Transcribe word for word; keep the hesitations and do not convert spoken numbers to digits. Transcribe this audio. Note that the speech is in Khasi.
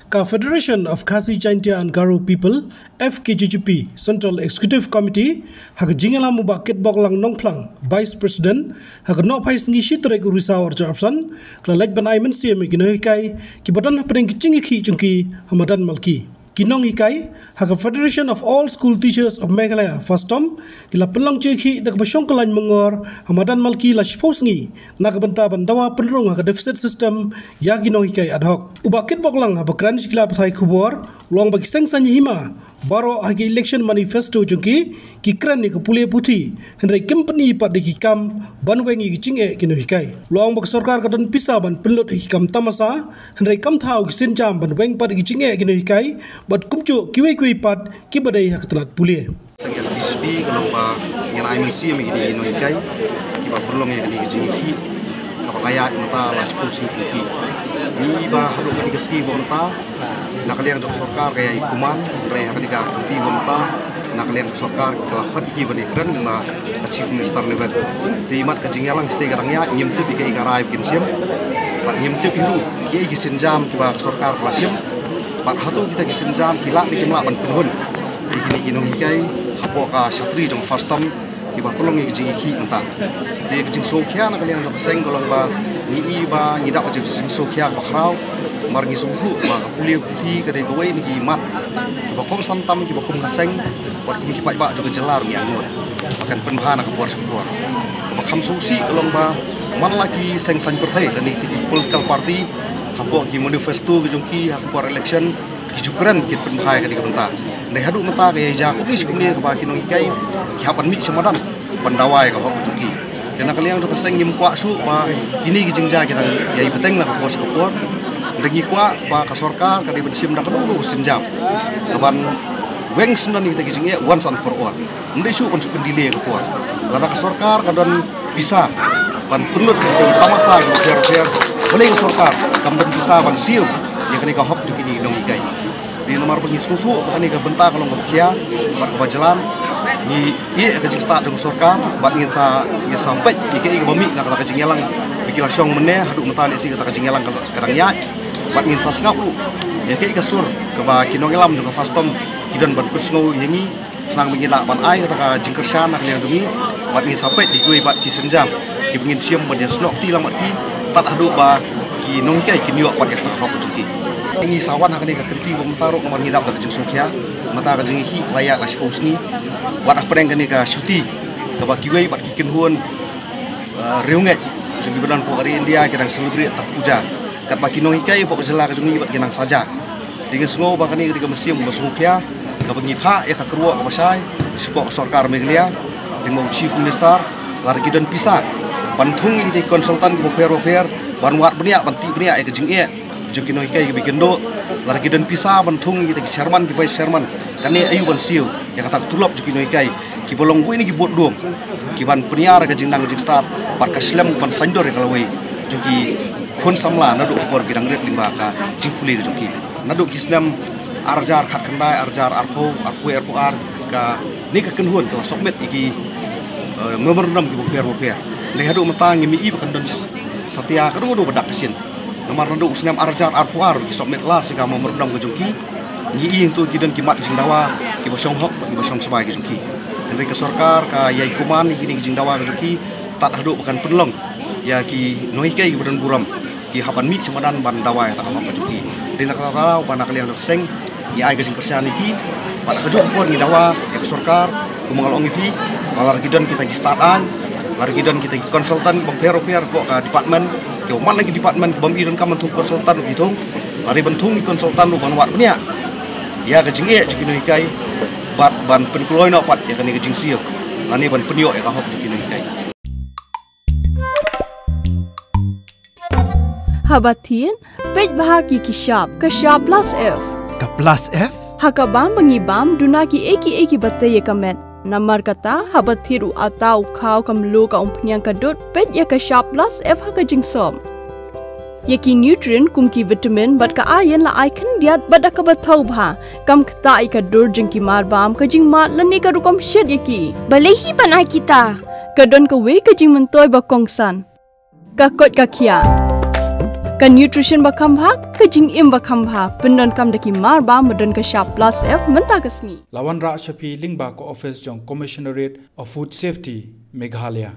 Ka Federation of Khasi Jaintia and Garo People, F K J G P, Central Executive Committee, ha ka jingïalam u Bah Kitboklang Nongphlang, Vice President, ha ka nohphai sngi shi tarik u Risaw arhajar arphew san, ka la leit ban ai mynsiem ïa ki nonghikai, kiba don hapdeng ka jingïakhih jong ki, ha Madan Malki. Ki nonghikai, ha ka Federation of All School Teachers of Meghalaya, FASTOM, ki la pynlong jingïakhih da kaba shong kyllaiñ myngor, ha Madan Malki la shiphew sngi, na ka bynta ban dawa pynrung ha ka deficit system, ïa ki nonghikai ad hoc. U Bah Kitboklang haba kren sha ki lad pathai khubor, u ong ba ki seng saiñ hima, baroh ha ki election manifesto jong ki, ki kren ïa ka pule puthi, hynrei kim pyni pat da ki kam, ban weng ïa ki jingeh ki nonghikai. U ong ba ka sorkar ka don pisa ban pynlut ha ki kam tamasa, hynrei kam thaw ki sienjam ban weng pat ïa ki jingeh ki nonghikai, bad kumjuh kiwei kiwei pat, kiba dei ha ka tnat pule. Seng F K J G P ka long ba ngan ai mynsiem ïa kine ki nonghikai, kiba pynlong ïa kane ka jingïakhih, kaba nga ïaid mynta la shiphew sngi ki khih. Ngi ba haduh kane ka sngi ba mynta, na ka liang jong ka sorkar ka ïai kuman, hynrei ha kane ka kti ba mynta, na ka liang jong ka sorkar ka la khot ïa ki ban ïakren lyngba ka Chief Minister level. Te imat ka jingïalang shatei ka dang ïaid, ngim tip ïa kaei ka rai ba kin shim. Bad ngim tip hi ruh, kiei ki sienjam kiba ka sorkar ka la shim. Bad hato kita ki sienjam ki lah ne kim lah ban pynhun ïa kine ki nonghikai hapoh ka shatri jong FASTOM, kiba pynlong ïa ka jingïakhih mynta. Te ka jingsngewkhia na ka liang jong ka seng ka long ba ngi i ba ngi dap ka jingsngewkhia kaba khraw, namar ngi sngewthuh ba ka pule puthi ka dei kawei na ki mat kiba kongsan tam, kiba kum ka seng, bad kum ki paidbah jong ka jylla ruh ngi angnud ba kan pynbha na ka por sha ka por. Kaba kham sngewsih ka long ba man la ki seng saiñ pyrthei lane ki political party, hapoh ki manifesto ki jong ki ha ka por election, ki ju kren kin pynbha ïa kane ka bynta. Hynrei haduh mynta ka ïaid kumne shi kumne kaba ki nonghikai ki hap ban mih sha madan ban dawa ïa ka hok ka jong ki. Te na ka liang jong ka seng ngim kwah shuh ba kine ki jingjia ki dang ïai bteng na ka por sha ka por. Hynrei ngi kwah ba ka sorkar ka dei ban shim da kano kano ka sienjam, ka ban weng syndon ïa kita ki jingeh once and for all. Ym dei shuh ban shu pyndelay ïa ka por. Lada ka sorkar ka don pisa ban pynlut ïa ki tamasa kiba pher pher, balei ka sorkar kam don pisa ban siew ïa kane ka hok jong kine ki nonghikai? Te namar ba ngi sngewthuh ba kane ka bynta ka long kaba khia bad kaba jlan, ngi ïeh ïa ka jingstad jong ka sorkar bad ngin sa, ngin sa peit ïa kaei kaba mih na kata ka jingïalang ba ki la shong mynne. Haduh mynta lehse kata ka jingïalang ka, ka dang ïaid, bad ngin sa sngap ruh ïa kaei ka sur kaba ki nongïalam jong ka FASTOM ki don ban pynsngew ïa ngi, khnang ba ngin lah ban ai kata ka jingkyrshan na ka liang jong ngi, bad ngin sa peit ïa kiwei pat ki sienjam kiba ngin shim ban ïasnoh kti lang bad ki, tad haduh ba ki nonghikai kin ïoh pat ïa kata ka hok ka jong ki. Ngi sa wan ha kane ka kynti ba mynta ruh namar ngi dap da ka jingsngewkhia, mynta ka jingïakhih la ïaid la shiphew sngi, wat hapdeng kane ka shuti kaba kiwei pat ki kynhun, eh, riewngeit jong kiba don hapoh ka ri India ki dang celebrate ta ka puja, katba ki nonghikai hapoh ka jylla ka jong ngi pat ki nang saja. Te ngi sngew ba kane ka dei ka mynsiem kaba sngewkhia kaba ngi phah ïa ka kyrwoh kaba shai shapoh ka sorkar Meghalaya, lyngba u Chief Minister, lada ki don pisa ban thung ïa kita ki consultant kiba pher ba pher ban wad bniah, ban tih bniah ïa ka jingeh jong ki nonghikai kiba ïakynduh. Lada ki don pisa ban thung ïa kita ki chairman, ki vice chairman, kane aïu ban siew ïa kata ka tulop jong ki nonghikai kiba long kawei na ki bud dum ki ban pynïar ïa ka jingnang ka jingstad bad ka slem ka ban saiñdur ïa ka lawei jong ki khun samla naduh ka por ki dang rit lyngba ka jingpule ka jong ki. Naduh ki snem arhajar khatkhyndai, arhajar arphew, arphew wei, arphew ar, kane ka kynhun ka la submit ïa ki, eh, memorandum kiba pher ba pher. Hynrei haduh mynta ngim i ba kan don satia kano kano ba dak ka shin. Namar naduh u snem arhajar arphew ar ki submit last ïa ka memorandum ka jong ki. Ngi i hangto ki don ki mat jingdawa kiba shong hok, kiba shong sbai ka jong ki. Hynrei ka sorkar ka ïai kuman ïa kine ki jingdawa ka jong ki tad haduh ba kan pynlong ïa ki nonghikai kiba don burom ki hap ban mih sha madan ban dawa ïa kata ka hok ka jong ki. Dei na kata ka daw ba na ka liang jong ka seng ngi ai ka jingkyrshan ïa ki. Bad ha kajuh ka por ngi dawa ïa ka sorkar, kumba nga la ong ïa phi, ba lada ki don kita ki stad aiñ, lada ki don kita ki consultant kiba pher ba pher hapoh ka department, kiba man la ki department, kiba ym i donkam ban thung consultant ruh ki thung, lada ban thung ki consultant ruh ban wad bniah ïa ka jingeh jong ki nonghikai bad ban pynkloi noh pat ïa kane ka jingsiew lane ban pynïoh ïa ka hok jong ki nonghikai. Haba thied, peit bha ïa ki shap, ka shap plus F. Ka plus F? Ha ka bam ba ngi bam, duna kiei kiei kiba tei ïa ka met. Namar kata, haba thied u atta, u khaw, ka mluh, ka umphniang, ka dud, peit ïa ka shap plus F ha ka jingsop. Ïa ki nutrient kum ki vitamin bad ka iron la ai khyndiat bad da kaba thaw bha. Kam ktah ïa ka dur jong ki marbam, ka jingmad lane ka rukom shet ïa ki. Balei hi ban ai kita? Ka don kawei ka jingmyntoi ba kongsan. Ka koit ka khiah. Ka nutrition ba kham bha, ka jingim ba kham bha, pyndonkam da ki mar ba ma don ka shap plus F mynta ka sngi. La wanrah sha phi lyngba ka office jong Commissionerate of Food Safety, Meghalaya.